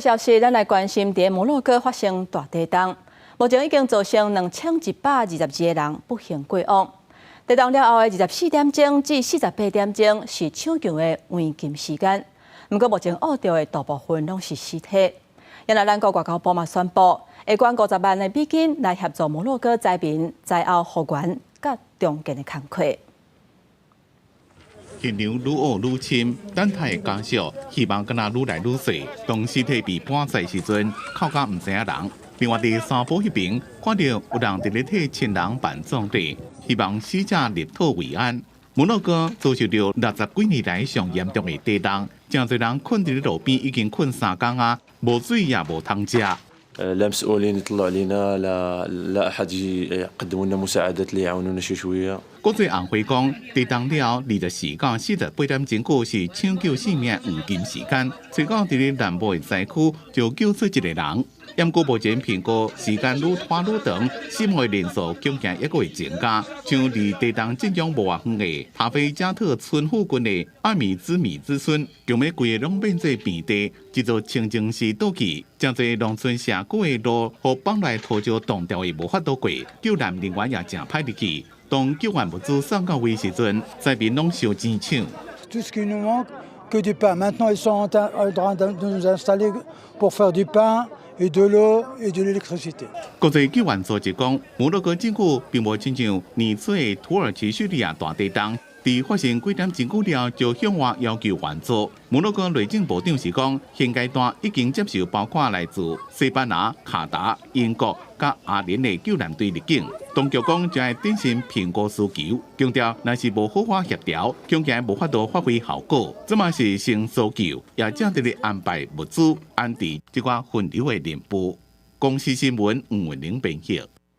消息，咱來關心，佇摩洛哥發生大地動，目前已經造成2122個人不幸過往。地動了後的24點鐘至48點鐘是搶救的黃金時間。毋過目前挖著的大部分攏是屍體。原來咱國外交部嘛宣布，會捐50萬的美金來協助摩洛哥災民災後復原佮重建的工課。現場愈挖愈深，等待家屬希望敢若愈來愈細。當屍體被搬載時陣，哭甲毋知影人。另外佇山坡彼邊，看著有人佇咧替親人辦葬禮，希望死者入土為安。摩洛哥遭受著60幾年來上嚴重的地動，誠濟人睏佇咧路邊已經睏3工啊，無水也無通食。 لا مسؤولين يطلعوا علينا لا لا احد يقدموا لنا مساعدات اللي يعاونونا شي شويه。國際紅會講，地動了後24到48點鐘過是搶救性命黃金時間。隨到佇咧南部的災區就救出一個人。毋過目前評估時間愈拖愈長，死亡的人數恐驚猶閣會增加。像離地動震央無偌遠的塔菲加特村附近的阿米茲米茲村，強欲規个攏變做平地，這座清真寺倒去，誠濟農村社區的路予放來土石擋牢的無法度過，救援人員也誠歹入去。當救援物資送到位時陣，災民攏相爭搶。 Tout ce qui nous manque, que du pain. Maintenant, ils sont en train de nous installer pour faire du pain et de l'eau et de l'électricité. 國際救援組織講，摩洛哥政府並無親像年初的土耳其敘利亞大地動，佇發生幾點鐘過了就向外要求援助。摩洛哥內政部長是講，現階段已經接受包括來自西班牙、卡達、英國佮阿聯的救援隊入境。當局講，正佇謹慎評估需求，強調若是無好好協調，恐驚無法度發揮效果。這嘛是先搜救，也正佇咧安排物資安置這寡分流的任務。公視新聞吳文玲編譯。